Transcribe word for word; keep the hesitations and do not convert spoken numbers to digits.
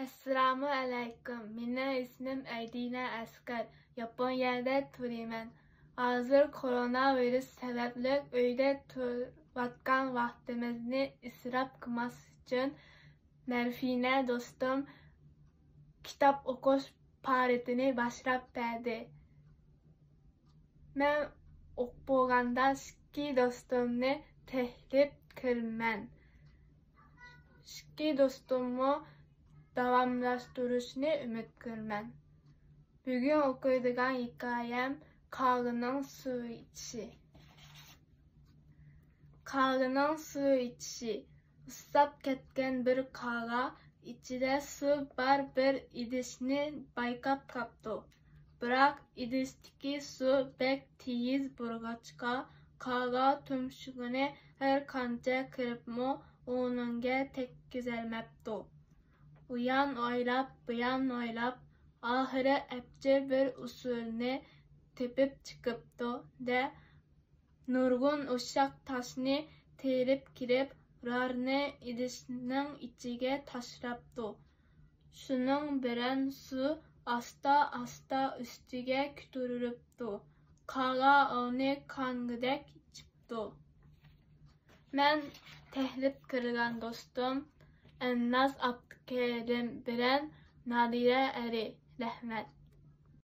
ئەسسالامۇ ئەلەيكۇم. مېنىڭ ئىسمىم ئەيدىنە ئەسقەر. ياپونىيەدە تۇرىمەن. ھازىر كورونا ۋىرۇس سەۋەبلىك ئۆيدە تۇرۇۋاتقان ۋاقتىمىزنى ئىسراپ قىلماس ئۈچۈن مەرفىنە دوستۇم كىتاب ئوقۇش پائالىيىتىنى باشلاپ بەردى. مەن ئوقۇپ بولغاندا ئىككى دوستۇمنى تەكلىپ قىلىمەن. ئىككى دوستۇممۇ داۋاملاشتۇرۇشنى ئۈمىد قىلىمەن. بۈگۈن ئوقۇيدىغان ھېكايەم قاغىنىڭ سۇ ئىچىشى. قاغىنىڭ سۇ ئىچىشى. ئۇسساپ كەتكەن بىر قاغا ئىچىدە سۇ بار بىر ئىدىشنى بايقاپ قاپتۇ. بىراق ئىدىشتىكى سۇ بەك تېيىز بولغاچقا، قاغا تۇمشۇقىنى ھەر قانچە قىرىپمۇ ئۇنىڭغا تەگكۈزەلمەپتۇ. ئۇيان ئويلاپ، بۇيان ئويلاپ، ئاخىرى ئەپچىل بىر ئۇسۇلنى تېپىپ چىقىپتۇ-دە، نۇرغۇن ئۇششاق تاشنى تېرىپ كىرىپ، ئۇلارنى ئىدىشنىڭ ئىچىگە تاشلاپتۇ. شۇنىڭ بىلەن سۇ ئاستا-ئاستا ئۈستىگە كۆتۈرۈلۈپتۇ. قاغا ئۇنى قانغۇدەك ئىچىپتۇ. مەن تەكلىپ قىلغان دوستۇم ئەلناز ئابدۇكېرىم بىلەن نادىرە ئەلى. رەھمەت.